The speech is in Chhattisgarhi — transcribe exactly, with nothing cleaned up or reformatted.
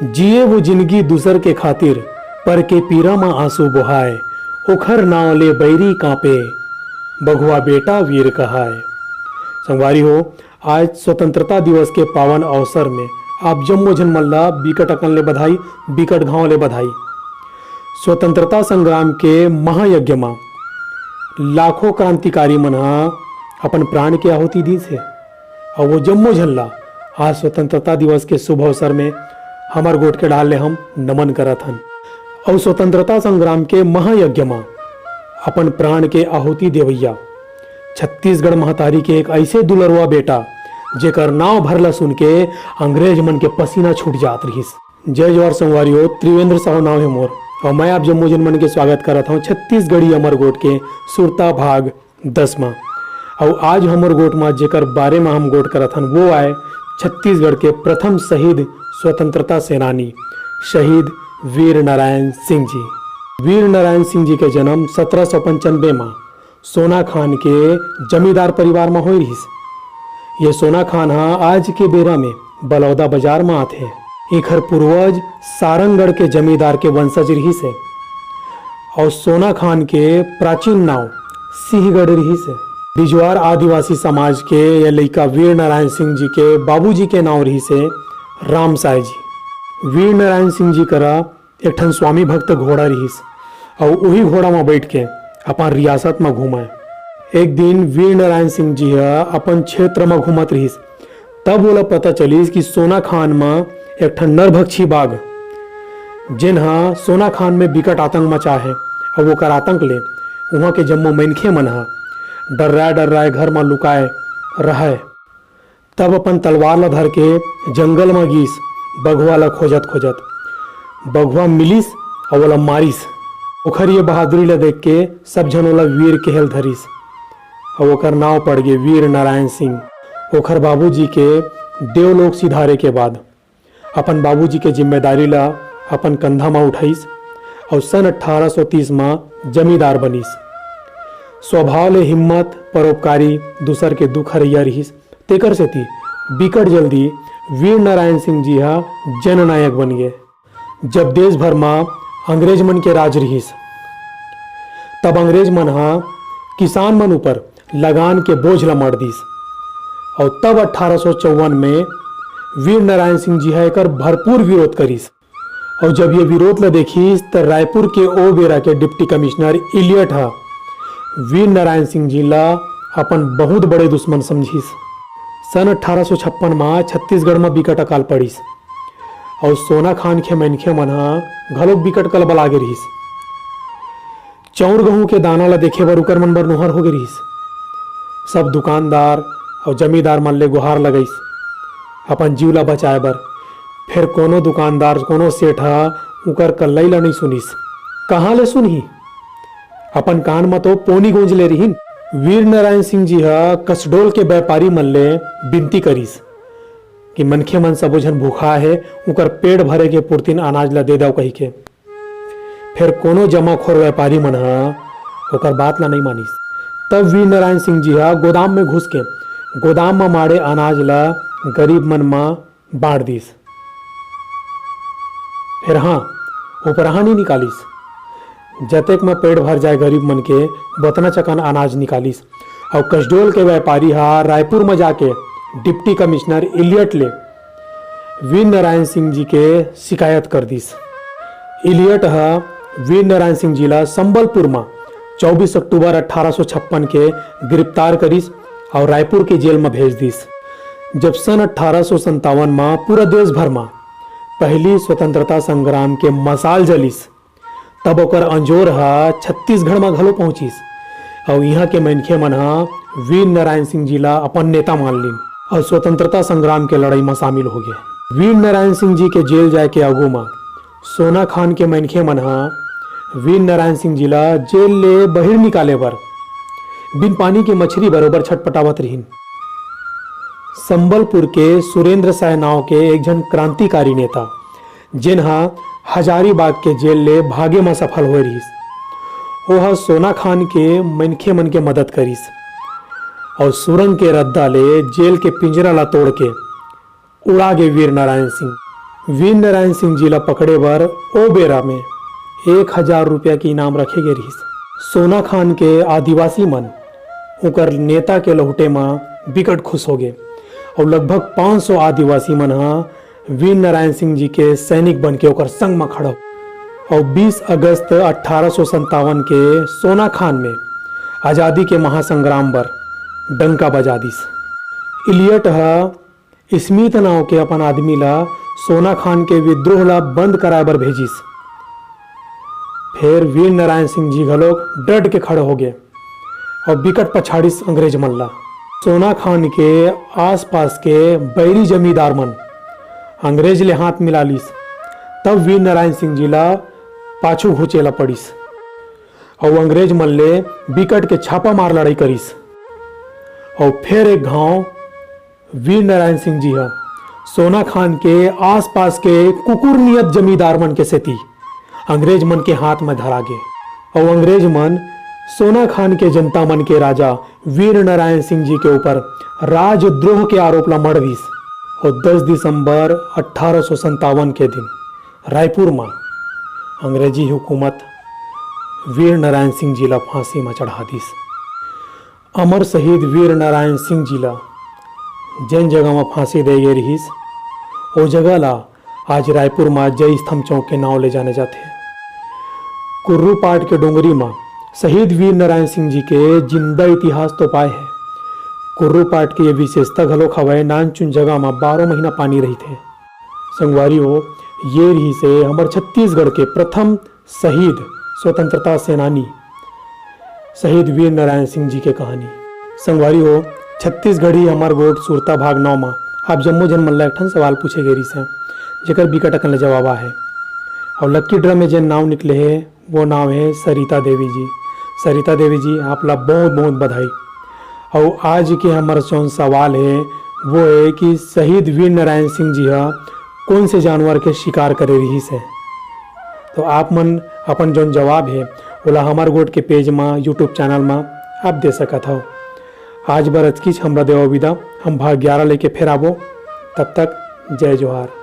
जिए वो जिनगी दूसर के खातिर, पर के पीरा म आंसू बोहाय, ओखर नांव ले बैरी कांपे, बघवा बेटा वीर कहाय। संगवारी हो, आज स्वतंत्रता दिवस के पावन अवसर में आप जम्मो झन मन ला बिकट अकन ले बधाई, बिकट घांव ले बधाई। स्वतंत्रता संग्राम के महायज्ञ म लाखों क्रांतिकारी मन ह अपन प्राण के आहुति दीस हे। अउ वो जम्मो झन ला आज स्वतंत्रता दिवस के शुभ अवसर में हमर गोठ के डाल ले हम नमन करत हन। अउ स्वतंत्रता संग्राम के महायज्ञ म अपन प्राण के आहुति देवइया छत्तीसगढ़ महतारी के एक ऐसे दुलरवा बेटा, जेकर नांव भर ला सुन के अंग्रेज मन के पसीना छूट जात रिहिस। जय जोहार संगवारी हो, त्रिवेंद्र साहू नांव हे मोर, अउ मैं आप जम्मो झन मन के स्वागत करत हंव छत्तीसगढ़ी अमर गोठ के सुरता भाग दस मा। अउ आज हमर गोठ मा जेकर बारे मा हम गोठ करत हन, वो आय छत्तीसगढ़ के प्रथम शहीद स्वतंत्रता सेनानी शहीद वीर नारायण सिंह जी। वीर नारायण सिंह जी के जन्म सत्रह सौ पंचानबे मा सोना खान के जमींदार परिवार म होय रिहिस। ये सोना खान ह आज के बेरा में बलौदा बाजार म आथे। एखर पूर्वज सारंगढ़ के जमींदार के वंशज रिहिस हे अउ सोना खान के प्राचीन नांव सिंहगढ़ रिहिस हे। बिजवार आदिवासी समाज के ये लइका वीर नारायण सिंह जी के बाबूजी के नांव रिहिस हे रामसाय जी। वीर नारायण सिंह जी करा एक ठन स्वामी भक्त घोड़ा रिहिस अउ उही घोड़ा म बइठ के अपन रियासत म घूमय। एक दिन वीर नारायण सिंह जी ह अपन क्षेत्र म घूमत रिहिस, तब ओला पता चलिस कि सोना खान म एक ठन नरभक्षी बाघ, जेन ह सोना खान में बिकट आतंक मचा हे, अउ ओकर आतंक ले उहां के जम्मो मनखे मन ह डर्राए डर्राए घर म लुकाए रहय। तब अपन तलवार ला धर के जंगल म गीस, बघवा ला खोजत खोजत। बघवा मिलिस अउ ओला मारिस। ओखर ये बहादुरी ला देख के सब झन ओला वीर केहे ल धरिस अउ ओकर नांव पड़ गे वीर नारायण सिंह। ओखर बाबूजी के देवलोक सिधारे के बाद अपन बाबूजी के जिम्मेदारी ला अपन कंधा म उठाइस अउ सन अट्ठारह सौ तीस म जमींदार बनिस। स्वभाव ले हिम्मत, परोपकारी, दूसर के दुख हरैया रिहिस, तेकर सेती बिकट जल्दी वीर नारायण सिंह जी ह जननायक बन गे। जब देश भर म अंग्रेज मन के राज रिहिस, तब अंग्रेज मन ह किसान मन ऊपर लगान के बोझ ल मढ़ दिस। अउ तब अट्ठारह सौ चौवन में वीर नारायण सिंह जी ह एकर भरपूर विरोध करिस। अउ जब ये विरोध ल देखिस, त रायपुर के ओ बेरा के डिप्टी कमिश्नर इलियट ह वीर नारायण सिंह जी ल अपन बहुत बड़े दुश्मन समझिस। सन अट्ठारह सौ छप्पन म छत्तीसगढ़ म बिकट अकाल पड़िस अउ सोना खान के मनखे मन ह घलोक बिकट कलबला गे रिहिस। चाउर गहूं के दाना ल देखे बर उकर मन बर नोहर होगे रिहिस। सब दुकानदार अउ जमींदार मन ले गुहार लगइस अपन जीव ल बचाए बर। फेर कोनो दुकानदार, कोनो सेठ ह उकर कल्लई ल नइ सुनिस। कहां ले सुनही? अपन कान म तो पोनी गूंज ले रिहिन। वीर नारायण सिंह जी ह कसडोल के व्यापारी मन ले बिनती करिस कि मनखे मन सबो झन भूखा हे, उकर पेट भरे के पुरतिन अनाज ल दे दव कहिके। फेर कोनो जमाखोर व्यापारी मन ह ओकर बात ल नइ मानिस। तब वीर नारायण सिंह जी ह गोदाम में घुस के गोदाम म माड़े अनाज ल गरीब मन म बांट दिस। फेर हां, उपराहा नइ निकालिस। जतेक म पेट भर जाए गरीब मन के, ओतना चकन अनाज निकालिस। अउ कसडोल के व्यापारी ह रायपुर म जाके डिप्टी कमिश्नर इलियट ले वीर नारायण सिंह जी के शिकायत कर दिस। इलियट ह वीर नारायण सिंह जी ला संबलपुर म चौबीस अक्टूबर अट्ठारह सौ छप्पन के गिरफ्तार करिस अउ रायपुर के जेल म भेज दिस। जब सन अट्ठारह सौ संतावन म पूरा देश भर म पहली स्वतंत्रता संग्राम के मसाल जलिस, तब ओकर अंजोर ह छत्तीसगढ़ म घलो पहुंचिस अउ इहां के मनखे मन ह वीर नारायण सिंह जी ला अपन नेता मान लिन अउ स्वतंत्रता संग्राम के लड़ाई म शामिल हो गे। वीर नारायण सिंह जी के जेल जाए के आगू म सोना खान के मनखे मन ह वीर नारायण सिंह जी ला जेल ले बहिर निकाले बर बिन पानी के मछरी बरोबर छटपटावत रिहिन। संबलपुर के सुरेंद्र साय नांव के एक झन क्रांतिकारी नेता, जेन ह हजारीबाग के जेल ले भागे म सफल होए रिहिस, ओह सोना खान के मनखे मन के मदद करिस अउ सुरंग के रद्दा ले जेल के पिंजरा ला तोड़ के उड़ा गे वीर नारायण सिंह। वीर नारायण सिंह जी ला पकड़े बर ओ बेरा में एक हजार रुपया के इनाम रखे गे रिहिस। सोना खान के आदिवासी मन उकर नेता के लहुटे म बिकट खुश होगे अउ लगभग पाँच सौ आदिवासी मन ह वीर नारायण सिंह जी के सैनिक बन के ओकर संग म खड़ा हो। अउ बीस अगस्त अट्ठारह सौ संतावन के सोना खान में आजादी के महासंग्राम बर डंका बजा दिस। इलियट ह स्मिथ नाव के अपन आदमी ला सोना खान के विद्रोह ला बंद कराए बर भेजिस। फेर वीर नारायण सिंह जी घलोक डट के खड़े होगे अउ बिकट पछाड़िस अंग्रेज मन ला। सोना खान के आसपास के बैरी जमींदार मन अंग्रेज ले हाथ मिला लिस। तब वीर नारायण सिंह जी ला पाछू घुंचे ला पड़िस अउ अंग्रेज मन ले बिकट के छापा मार लड़ाई करिस। अउ फेर एक घांव वीर नारायण सिंह जी ह सोना खान के आसपास के कुकुर नियत जमींदार मन के सेती अंग्रेज मन के हाथ में धरा गे। अउ अंग्रेज मन सोना खान के जनता मन के राजा वीर नारायण सिंह जी के ऊपर राजद्रोह के आरोप ला मढ़ दिस। अउ दस दिसंबर अट्ठारह सौ संतावन के दिन रायपुर म अंग्रेजी हुकूमत वीर नारायण सिंह जी ला फांसी म चढ़ा दिस। अमर शहीद वीर नारायण सिंह जी ला जेन जगह म फांसी दे गे रिहिस, ओ जगह ला आज रायपुर म जय स्तंभ चौक के नाव ले जाने जाथे। कुर्रू पाट के डोंगरी म शहीद वीर नारायण सिंह जी के जिंदा इतिहास तो पाए हे। कुर्रू पाट के ये विशेषता घलोक हवय, नानचुन जगह म बारह महीना पानी रहिथे। संगवारी हो, ये रिहिस हे हमर छत्तीसगढ़ के प्रथम शहीद स्वतंत्रता सेनानी शहीद वीर नारायण सिंह जी के कहानी। संगवारी हो, छत्तीसगढ़ी हमर गोठ सुरता भाग नौ म आप जम्मो झन मन ला एक ठन सवाल पूछे गे रिहिस हे, जेकर बिकट अकन ले जवाब आहे। अउ लकी ड्रा में जेन नाव निकले हे, वो नाव हे सरिता देवी जी। सरिता देवी जी, आप ला बहुत बहुत बधाई। अउ आज के हमर जौन सवाल हे, वो हे कि शहीद वीर नारायण सिंह जी ह कोन से जानवर के शिकार करे रिहिस हे? तो आप मन अपन जौन जवाब हे, ओला हमर गोठ के पेज म, YouTube चैनल म आप दे सकत हव। आज बर अतकीच, हमरा देवव विदा, हम भाग ग्यारह लेके फेर आबो। तब तक जय जोहार।